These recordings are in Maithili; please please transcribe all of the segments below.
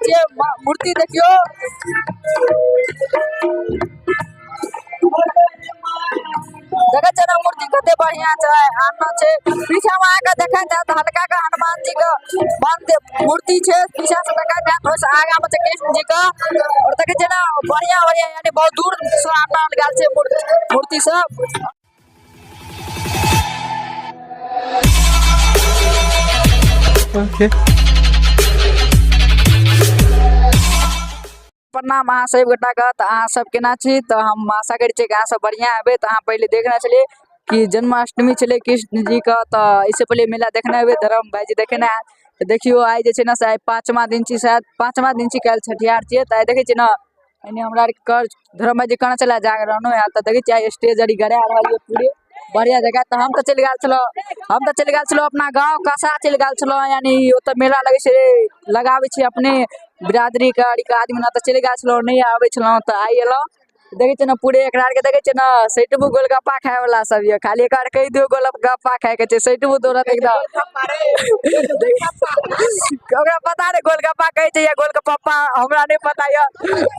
छियै मूर्ति देखियौ। देखै छियै ने मूर्ति कते बढ़िया छै, आना छै। पीछा में अहाँके देखैत हैत हल्का के हनुमान जी के मंदिर मूर्ति छै, पीछा से देखैत हैत, ओहिसँ आगा में छै कृष्ण जी के। और देखै छियै ने बढ़िया बढ़िया, यानी बहुत दूर से आनल गेल छै मूर्ति सब। Okay. प्रणाम अहाँ सब गोटा के। तऽ अहाँ सब केना छी? तऽ हम आशा करै छियै कि अहाँ सब बढ़िया हेबै। तऽ अहाँ पहिले देखने छलियै कि जन्माष्टमी छलै कृष्ण जी के, तऽ एहिसँ पहिले मेला देखने हेबै, धर्म भाईजी देखेने हैत। तऽ देखियौ आइ जे छै ने से आइ पाँचमा दिन छी, शायद पाँचमा दिन छी, काल्हि छठिहार छियै। तऽ आइ देखै छियै ने एने हमरा आरके कर धर्म भाईजी कहने छलै जागरणो हैत। तऽ देखै छियै आइ स्टेज आर गड़ा रहल यऽ पूरे बढ़िया जगह। तऽ हम तऽ चलि गेल छलहुँ, हम तऽ चलि गेल छलहुँ अपना गाँव कसा चलि गेल छलहुँ, यानी ओतऽ मेला लगै छै, लगाबै छै अपने बिरादरीके आरके आदमी ने, तऽ चलि गेल छलहुँ, नहि आबै छलहुँ। तऽ आइ एलहुँ, देखै छियै ने पूरे एकरा आरके देखै छियै ने सैटबू गोलगप्पा खाय वाला सब यऽ। खाली एक बार कहि दियौ गोलगप्पा खायके छै, सैटबू दौड़त एकदम। ओकरा पता नहि गोलगप्पा कहै छै या गोलगप्पा, हमरा नहि पता यऽ,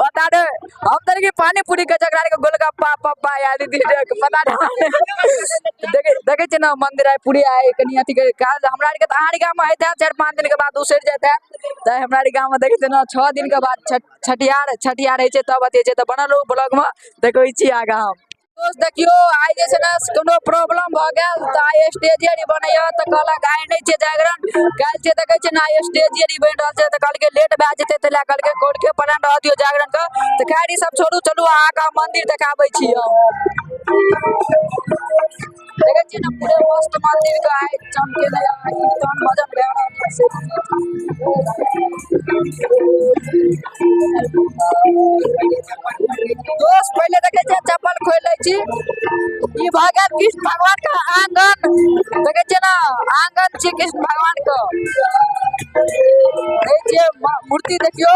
पता नहि। हम तऽ कि पानी पूरी के झगड़ा के गोलगप्पा पप्पा या दीदी पता नहीं। देखे देखे छियै ने मंदिर आइ पूरी आइ कनि अथी के काज हमरा आरके तऽ अहाँ गाँव में होइत हैत 4-5 दिन के बाद उसरि जाइत हैत। तऽ हमरा आरके गाँव में देखै छियै ने 6 दिन के बाद छठिहार छठिहार होइ छै, तब अथी होइ छै। तऽ बनल रहू ब्लॉग में, देखबै छी आगाँ हम। दोस्त देखियो आइ जे छै ने कोनो प्रॉब्लम भऽ गेल, तऽ आइ स्टेजे आर बनैया, तऽ कहलक आइ नहि छै जागरण, काल्हि छै। देखै छियै ने आइ स्टेजे आर बनि रहल छै, तऽ कहलकै लेट भए जेतै, ताहि लए कहलकै कोर्टके प्लान रहऽ दियौ जागरण के। तऽ खैर ई सब छोड़ू, चलू अहाँके हम मंदिर देखाबै छी। हम देखै छियै ने पूरे मस्त मंदिर के आइ चमकेलै, कीर्तन भजन भए रहल छै। दोस्त पहिले देखै छियै चप्पल खोलि लै छी। ई भऽ गेल कृष्ण भगवान के आंगन, देखै छियै ने आंगन छी कृष्ण भगवान के। देखै छियै मूर्ति देखियौ।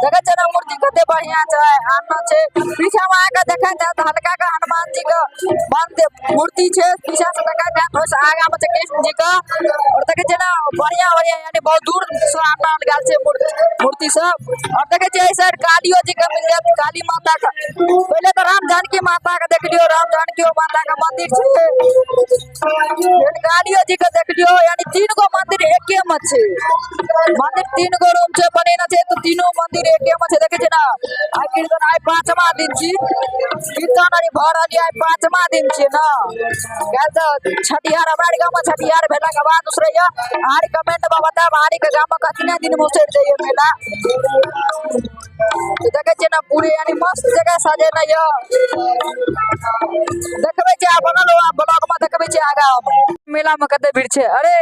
देखै छियै ने मूर्ति कते बढ़िया छै, आना छै। पीछा में अहाँके देखैत हैत हल्का के हनुमान जी के मंदिर मूर्ति छै, पीछा से देखैत हैत, ओहिसँ आगा में छै कृष्ण जी के। और देखै छियै ने बढ़िया बढ़िया, यानी बहुत दूर से आनल गेल छै मूर्ति सब। और देखै छियै एहि साइड कालियो जी के मिल जायत, काली माता के। पहिले तऽ राम जानकी माता के देख लियौ, राम जानकी माता के मंदिर छै, फेर कालियो जी के देख लियौ। यानी 3 गो मंदिर एके में छै, मंदिर 3 गो रूम छै बनेने छै, तऽ तीनों मंदिर एके में छै। देखै छियै ने आइ कीर्तन, आइ 5वां दिन छी, कीर्तन आर भऽ रहल यऽ, आइ 5वां दिन छियै ने। काल्हि तऽ छठिहार, हमरा आर गाँव में छठिहार भेलाके बाद उसरैया। अहाँ कमेंट में बतायब अहाँ के गाँव में कतना दिन में उसरि जाइए मेला। तऽ देखै छियै ने पूरे यानी मस्त जगह सजेने यऽ। देखबै छियै आ बनल हुआ ब्लॉग में देखबै छियै आगाँ मेला में कते भीड़ छै। अरे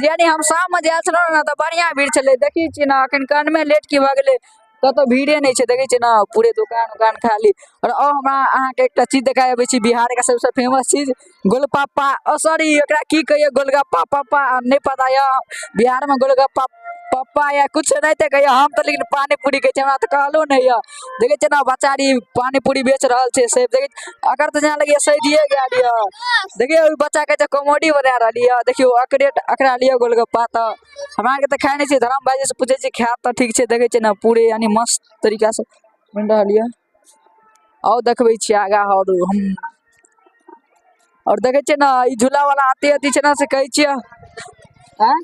यानी हम शाम में जायल छलहुँ ने तऽ बढ़िया भीड़ छलै, देखै छियै ने अखन कनमे लेट की भऽ गेलै, कतौ भीड़े नहि छै। देखै छियै ने पूरे दुकान उकान खाली। और आउ हमरा अहाँके एकटा चीज देखाय अबै छी, बिहार के सबसँ फेमस चीज गोलपप्पा, ओ सॉरी एकरा की कहियै गोलगप्पा पप्पा नहि पता यऽ, बिहार में गोलगप्पा पप्पा या कुछ नहि तऽ कहियै, हम तऽ लेकिन पानी पूरी कहै छियै, हमरा तऽ कहलो नहि यऽ। देखै छियै ने बच्चा आर ई पानी पूरी बेच रहल छै, से देखै अकर तऽ जेना लगैया सैदिये गेल यऽ। देखियौ ई बच्चा कहै छै कॉमेडी बना रहल यऽ। देखियौ अकरे अकरा लिअ गोलगप्पा, तऽ हमरा आरके तऽ खाइ नहि छियै, धर्म भाईजी से पूछै छियै खायत तऽ ठीक छै। देखै छियै ने पूरे यानी मस्त तरीका से बनि रहल यऽ। आउ देखबै छियै आगाँ। और हम और देखै छियै ने ई झूला वाला अते अथी छै ने से कहै छियै आँय।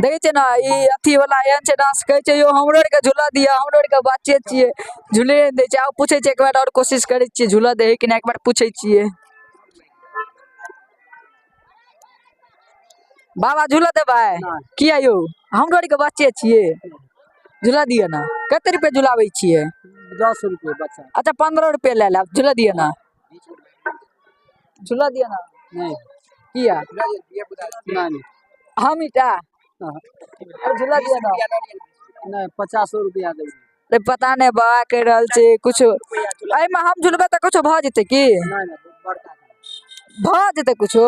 देखै छियै ने ई अथी वाला एहन छै ने से कहै छै यौ हमरो आरके झूला दिअ, हमरो आरके बच्चे छियै, झूले नहि दै छै। आब पूछै छियै एक बार और कोशिश करै छियै झूला दै है कि नहि, एक बार पूछै छियै। बाबा झूला देबै किया यौ? हमरो आरके बच्चे छियै, झूला दिअ ने। कते रुपए झुलाबै छियै? 10 रुपए बच्चा। अच्छा 15 रुपए लए लेब, झूला दिअ ने, झूला दिअ ने। नहीं। किया? नहीं। हम ईटा। हाँ। अरे झूला दिअ ने। नहीं, 50 रुपया देबै। अरे पता नहि बाबा कहि रहल छै कुछ, एहिमे हम झुलबै तऽ कुछो भऽ जेतै की? नहीं, नहीं, बड़का भऽ जेतै कुछो?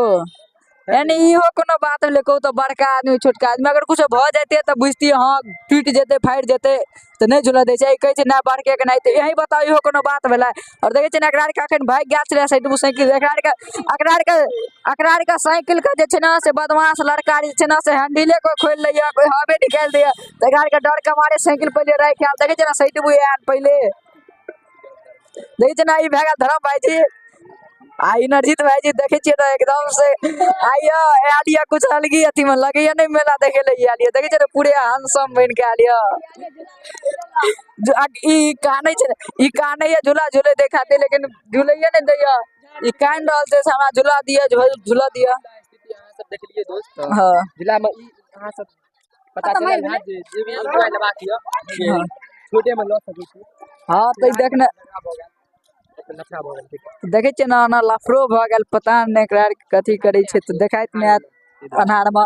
यानी इहो कोनो बात भेलै कहू तऽ बड़का आदमी छोटका आदमी अगर किछो भऽ जैतै तऽ बुझतियै हँ टूटि जेतै फाटि जेतै तऽ नहि झूलऽ दै छै ई कहै छै नहि बड़के के नहि तऽ यही बताउ इहो कोनो बात भेलै। आओर देखै छियै ने एकरा आरके अखन भागि गेल छलै साइड साइकिल एकरा आरके एकरा आरके एकरा आरके साइकिलके जे छै ने से बदमाश लड़का जे छै ने से हैंडिले कोइ खोलि लैए कोइ हवे निकालि दैए तऽ एकरा आरके डरके मारे साइकिल पहिले राखि आयल। देखै छियै ने साइड आयल पहिले। देखै छियै ने ई भए गेल धर्म भाईजी आ ई नरजीत भाईजी। देखै छियै ने एकदम से आइ आयल यऽ कुछ अलगी अथी मे लगैया नहि मेला देखे ले आयल यऽ। देखै छियै ने पूरे हैंडसम बनि के आयल यऽ। ई कानै छै, ई कानै यऽ झूला झूले दे खातिर, लेकिन झूलैये नहि दैया। ई कानि रहल छै से हमरा झूला दिअ, झूला दिअ। स्थिति अहाँ सब देखलियै दोस्त? हँ। जिला मे ई अहाँ सब पता चलल हैत जे जे भी एन्जॉय लेबाक यऽ से छोटे मे लऽ सकै छी। हँ तऽ ई देखने भऽ गेल, लफड़ा भऽ गेल। देखै छियै ने एना लफड़ो भऽ गेल, पता नहि एकरा आरके कथी करै छै तऽ देखाइत नहि आयत अन्हारमे।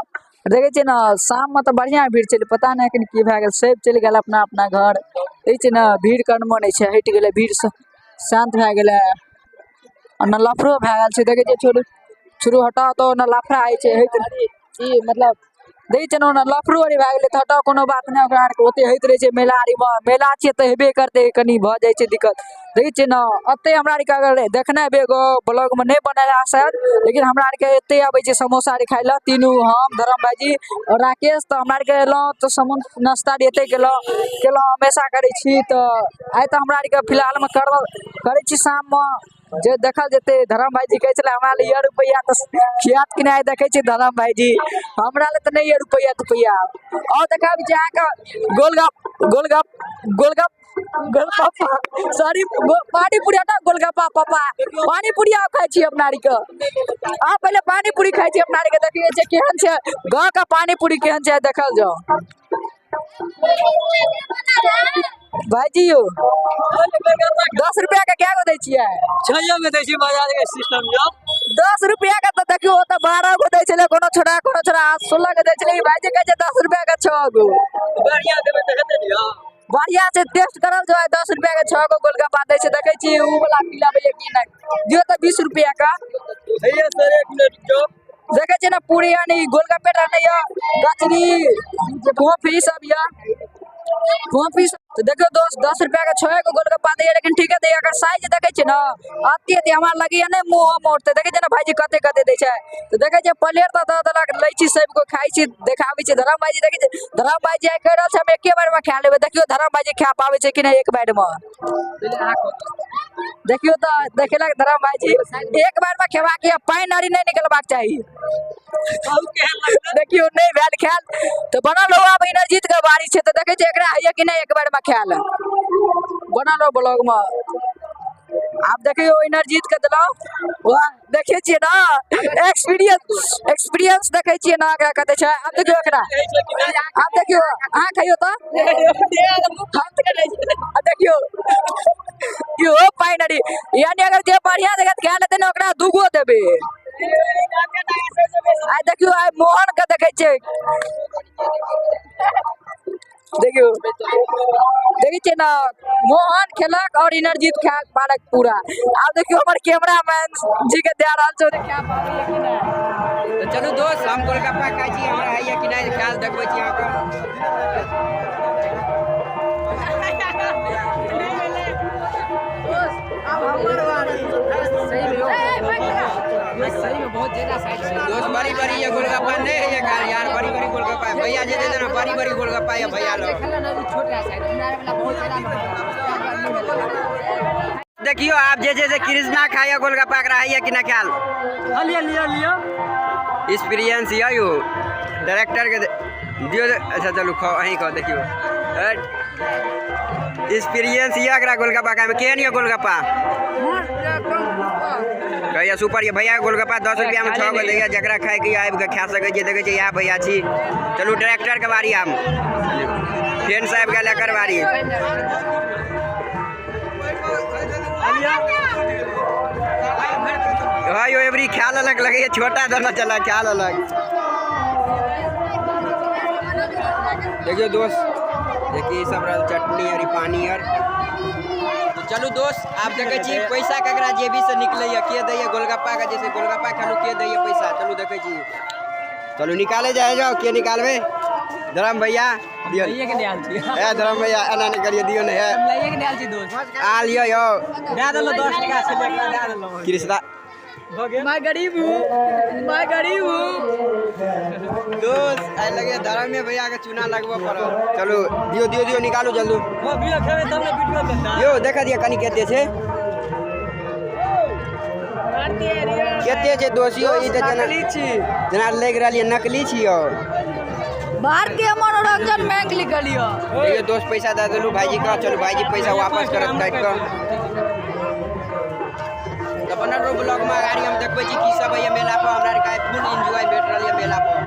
देखै छियै ने शाममे तऽ बढ़िआँ भीड़ छलै, पता नहि एखन की भए गेल, सब चलि गेल अपना अपना घर। देखै छियै ने भीड़ कनमो नहि छै, हटि गेलै भीड़ से शान्त भए गेलै। एना लफड़ो भए गेल छै। देखै छियै छोड़ू छोड़ू हटाउ तऽ ओना लफड़ा होइ छै। ई मतलब देखै छियै ने ओना लफड़ो आर भए गेलै तऽ हटाउ, कोनो बात नहि। ओकरा आरके ओते होइत रहै छै मेला आरमे, मेला छियै तऽ हेबे करतै, कनि भऽ जाइ छै दिक्कत। देखै छियै ने एते हमरा आरके अगर देखने हेबै एगो ब्लॉगमे नहि बनल है शायद, लेकिन हमरा आरके एते आबै छै समोसा आर खाइ लए तीनू, हम धर्म भाईजी आओर राकेश। तऽ हमरा आरके एलहुँ तऽ समोसा नाश्ता आर एते केलहुँ, हमेशा करै छी। तऽ आइ तऽ हमरा आरके फिलहालमे करै छी, शाममे जे देखल जेतै। धर्म भाईजी कहै छलै हमरा लए रुपैआ तऽ खियात कि नहि, देखै छी धर्म भाईजी हमरा लए तऽ नहि यऽ रुपैआ तुपैआ। आओर देखाबै छी अहाँके गोलगप गोलगप गोलगप गोलगप्पा, सॉरी पानीपुरी हटा, गोलगप्पा पापा पानीपुरी आब खाइ छी अपना आरके। आब पहिले पानीपुरी खाइ छी अपना आरके। देखियै छै केहन छै गाँव के पानीपुरी, केहन छै देखल जाउ। भाईजी यौ 10 रुपया के कए गो दै छियै? 6 गो दै छी। बाजार के सिस्टम यौ। 10 रुपया के तऽ देखियौ ओतऽ 12 गो दै छलै कोनो छोड़ा कोनो छोड़ा, 16 गो दै छलै। ई भाईजी कहै छै 10 रुपया के 6 गो। बढ़िया देबै तऽ हेतै ने यौ। बढ़िया से टेस्ट करल जो। 10 रुपया के 6 गो गोलगप्पा दै छै। देखै छी उ वाला पिलाबैया कि नहि। दियौ तऽ 20 रुपया के। हैया सर, एक मिनट रुक। देखै छियै ने पूरी यानी गोलगप्पे टा नहि यऽ, कचरी कॉफी सब यऽ, कॉफी सब। तऽ देखियौ दोस्त 10 रुपया के 6 गो गोलगप्पा दैया, लेकिन ठीके दैया। एकर साइज देखै छियै ने अते अते हमरा लगैया नहि मुँह मोड़तै। देखै छियै ने भाईजी कते कते दै छै। तऽ देखै छियै प्लेट तऽ दऽ देलक, लै छी सबको खाइ छी, देखाबै छी। धर्म भाईजी देखै छियै, धर्म भाईजी आइ कहि रहल छै हम एके बारमे खा लेबै। देखियौ धर्म भाईजी खा पाबै छै कि नहि एक बारमे। देखियौ तऽ देखेलक धर्म भाईजी एक बारमे खेबाक यऽ, पानि आरी नहि निकलबाक चाही। देखियौ नहि भेल खायल तऽ बनल रहू। आब इनरजीत के बारी छै तऽ देखै छियै एकरा होइया कि नहि एक बारमे खायल। बनल रहू ब्लॉगमे। आब देखियौ इनरजीत के देलहुँ, वाह देखै छियै ने एक्सपीरियंस, एक्सपीरियंस देखै छियै ने एकरा कते छै। आब देखियौ एकरा, आब देखियौ अहाँ खइयौ तऽ देखियौ इहो पानि आरी यानी अगर जे बढ़िया जगह खा लेतै ने ओकरा 2 गो देबै। आइ देखियौ आइ मोहन के देखै छियै, देखियौ देखै छियै ने मोहन खेलक और इनरजीत खा पारक पूरा। आब देखियौ हमर कैमरामैन जी के दए रहल छै, खा पाबैया कि नहि। तऽ चलू दोस्त हम गोलगप्पा खाइ छी, हमरा होइया कि नहि खायल देखबै छी अहाँके। दोस्त बड़ी बड़ी ये गोलगप्पा नहीं है ये यार, बड़ी बड़ी गोलगप्पा भैया जे दे देना, बड़ी बड़ी गोलगप्पा ये भैया लोग। देखियो आप जे जे कृष्णा खाया गोलगप्पा करा है कि ना ख्याल। लिया लिया लिया एक्सपीरियंस यो डायरेक्टर के दियो। अच्छा चलू खाओ अहीं खाओ। देखियो एक्सपीरियंस ये एकरा गोलगप्पा खाय में केहन ये गोलगप्पा कहिया सुपर ये भैया गोलगप्पा 10 रुपया में 6 गो दैया, जकरा खाय के आबि के खा सकै छियै। देखै छियै इएह भैया छी। चलू डायरेक्टर के बारी, आब फेन साहब गेल एकर बारी। हाँ यो एवरी खा लेलक, लगैया छोटा दाना चला खा लेलक। देखियो दोस्त देखिए सब रहल चटनी और पानी और। तो चलू दोस्त आप देखै छी पैसा ककरा जेबी से निकलैया, के दैया गोलगप्पा के, जैसे गोलगप्पा खेलू के दैया पैसा। चलू देखै छी। चलू निकाले जाए जाओ, के निकालबै? धर्म भैया दियौ लइए के आयल छी। ए धर्म भैया एना नहि करियौ, दियौ ने। लइए के आयल छी दोस्त। आ लियौ यौ, दए देलहुँ 10 टका से दए देलहुँ। कृष्णा मैं गरीब हूँ, मैं गरीब हूँ दोस्त। आइ लगे धर्मे भैया के चूना लगबऽ पड़ल। चलू दियौ दियौ दियौ, निकालू जल्दी। वीडियो खेबै तब ने वीडियो देता। यौ देखा दियौ कनि कते छै, कते छै दोस्त यौ? ई तऽ जेना जेना लागि रहल यऽ नकली छी यौ। भारतीय मनोरंजन बैंक लिखल यऽ। देखियौ दोस्त पैसा दए देलहुँ भाईजी के। चलू भाईजी पैसा वापस करत काटि कऽ। तऽ बनल रहू ब्लॉगमे, गाड़ी हम देखबै छी की सब होइए मेला पर। हमरा आरके फुल एंजॉय भेट रहल यऽ मेला पर।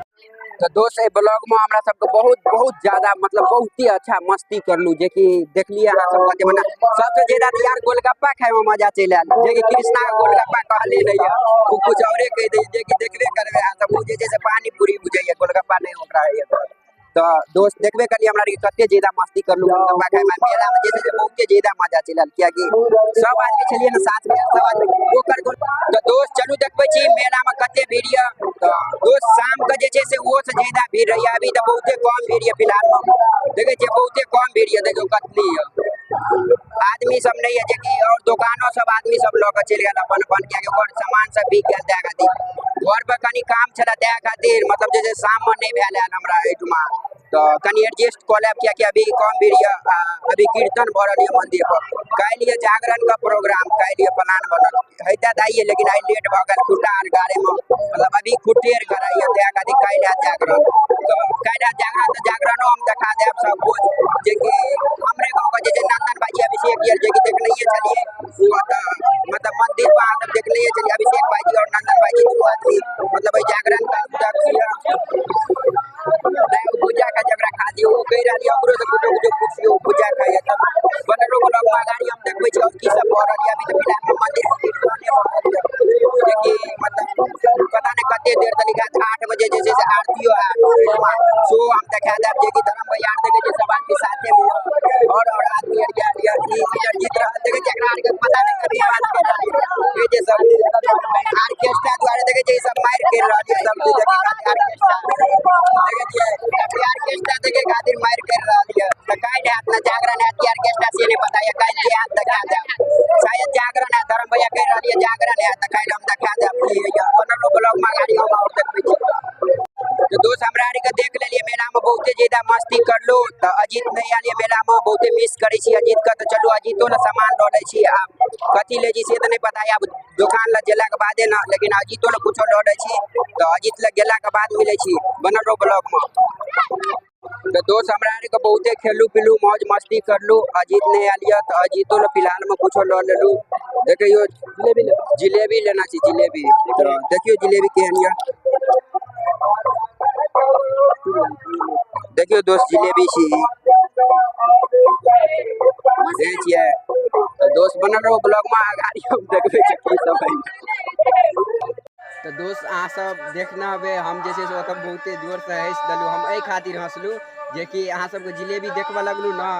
तऽ दोस्त एहि ब्लॉगमे हमरा सबके बहुत बहुत ज्यादा मतलब बहुत ही अच्छा मस्ती करलू, जेकि देखलियै अहाँ सब कते मने सबसे ज्यादा तऽ यार गोलगप्पा खायमे मजा चलि आयल, जेकि कृष्णा के गोलगप्पा कहले नहि यऽ, ओ कुछ औरे कहि दै, जेकि देखबे करबै अहाँ सब। ओ जे छै से पानी पूरी बुझैए, गोलगप्पा नहि ओकरा होइए। तऽ दोस्त देखबे करलियै हमरा आरके कते ज्यादा मस्ती करलू गोलगप्पा खायमे। मेलामे जे छै से बहुते ज्यादा मजा चलि आयल, कियाकि सब आदमी छलियै ने साथमे, सब आदमी ओकर गोल। तऽ दोस्त चलू देखबै छी मेलामे कते भीड़ यऽ। तऽ दोस्त शामके जे छै से ओहो से ज्यादा भीड़ रहैए, अभी तऽ बहुते कम भीड़ यऽ। फिलहालमे देखै छियै बहुते कम भीड़ यऽ, देखियौ कतनी यऽ, आदमी सब नहि यऽ, जेकि और दोकानो सब आदमी सब लऽ कऽ चलि गेल अपन अपन, कियाकि ओकर सामान सब बिक गेल। तै खातिर घर पर कनि काम छलै, तै खातिर मतलब जे छै शाममे नहि भेल आयल हमरा एहिठुमा, तऽ कनि एडजस्ट कऽ लेब, कियाकि अभी कम भीड़ यऽ। अभी कीर्तन भऽ रहल यऽ मंदिर पर। काल्हि यऽ जागरण के प्रोग्राम, काल्हि यऽ प्लान बनल होइते तऽ आइए, लेकिन आइ लेट भऽ गेल खुट्टा आर गाड़ैमे, मतलब अभी खुट्टे आर गड़ाइए, तै खातिर काल्हि हैत जागरण। तऽ काल्हि हैत जागरण, तऽ जागरणो हम देखा देब सब कुछ, जेकि हमरे गाँवके जे छै नंदन भाईजी अभिषेक यर, जेकि देखनैये छलियै ओ तऽ मतलब मंदिर पर अहाँ सब देखनैये छलियै अभिषेक भाईजी और नंदन भाईजी दुनू आदमी मतलब एहि जागरण के अध्यक्ष यऽ। भुजा खा जकरा खा दियौ, ओ कहि रहल यऽ, ओकरो से कुछो कुछो पुछियौ, भुजा खाइए। तब बनल ब्लॉग में अगाड़ी हम देखबै छी और की सब भऽ रहल यऽ। अभी तऽ फिलहाल मंदिर पर कीर्तने भऽ रहल यऽ, जेकि मतलब पता नहि कते देर तक हैत। 8 बजे जे छै से आरतियो हैत, सो हम देखा देब, जेकि धर्म भैया आर देखै छियै सब आदमी साथे मे यऽ और आदमी आर गेल यऽ। ई जीत रहल देखै छियै, एकरा आरके पता नहि कथी बात कहि रहल यऽ। जे सब आर्केस्ट्रा दुआरे देखै छियै सब मारि करि रहल यऽ, सब चीज देखै खातिर आर्केस्ट्रा देखै छियै, आर्केस्ट्रा देखै खातिर मारि करि रहल यऽ। तऽ काल्हि हैत ने जागरण हैत कि आर्केस्ट्रा से नहि पता यऽ, काल्हि जे हैत देखा देब। शायद जागरण हैत, धर्म भैया कहि रहल यऽ जागरण हैत, तऽ काल्हि हम देखा देब की होइए। बनल ब्लॉग में अगाड़ी हम और देखबै छी। तऽ दोस्त हमरा आरके देख लेलियै मेलामे बहुते ज्यादा मस्ती करलू। तऽ अजीत नहि आयल यऽ मेलामे, बहुते मिस करै छी अजीतके। तऽ चलू अजीतो लए सामान लऽ लै छी, आब कथी लै छी से तऽ नहि पता यऽ, आब दोकान लए गेलाके बादे ने, लेकिन अजीतो लए कुछो लऽ लै छी। तऽ अजीत लए गेलाके बाद मिलै छी, बनल रहू ब्लॉगमे। तऽ दोस्त हमरा आरके बहुते खेलू पीलू मौज मस्ती करलू। अजीत नहि आयल यऽ तऽ अजीतो लए फिलहालमे कुछो लऽ लेलू। देखियौ जिलेबी लेना छै, जिलेबी। तऽ देखियौ जिलेबी केहन यऽ। देखियौ दोस्त जिलेबी छी, देखै छियै। तऽ दोस्त बनल रहू ब्लॉगमे, अगाड़ी हम देखबै छी की सब होइए। तऽ दोस्त अहाँ सब देखने हेबै, हम जे छै से ओतऽ बहुते जोरसँ हँसि देलहुँ। हम एहि खातिर हँसलहुँ जेकि अहाँ सबके जिलेबी देखबऽ लगलहुँ ने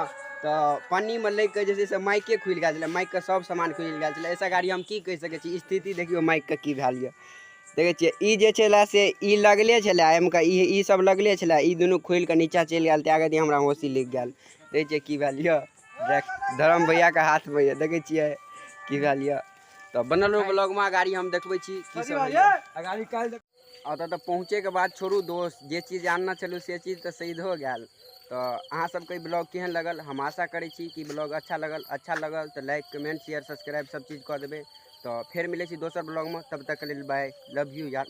तऽ पन्नीमे लागि कऽ जे छै से माइके खुलि गेल छलै, माइकके सब सामान खुलि गेल छलै। एहिसँ गाड़ी हम की कहि सकै छी, स्थिति देखियौ माइकके की भेल यऽ। देखै छियै ई जे छलै से ई लगले छलै, एहिमे ई सब लगले छलै, ई दुनू खुलि कऽ नीचा चलि गेल, तै खातिर हमरा हँसी लागि गेल। देखै छियै की भेल यऽ, धर्म भैयाके हाथमे यऽ, देखै छियै की भेल यऽ। तऽ बनल रहू ब्लॉगमे, गाड़ी हम देखबै छी की सब होइए। ओतऽ तऽ पहुँचैके बाद छोड़ू दोस्त, जे चीज आनने छलहुँ से चीज तऽ शहीद हो गेल। तऽ अहाँ सबके ई ब्लॉग केहन लगल, हम आशा करै छी कि ब्लॉग अच्छा लगल। अच्छा लगल तऽ लाइक कमेंट शेयर सब्सक्राइब सब चीज कऽ देबै। तऽ फेर मिलै छी दोसर ब्लॉगमे, तब तक के लेल बाय, लव यू यार।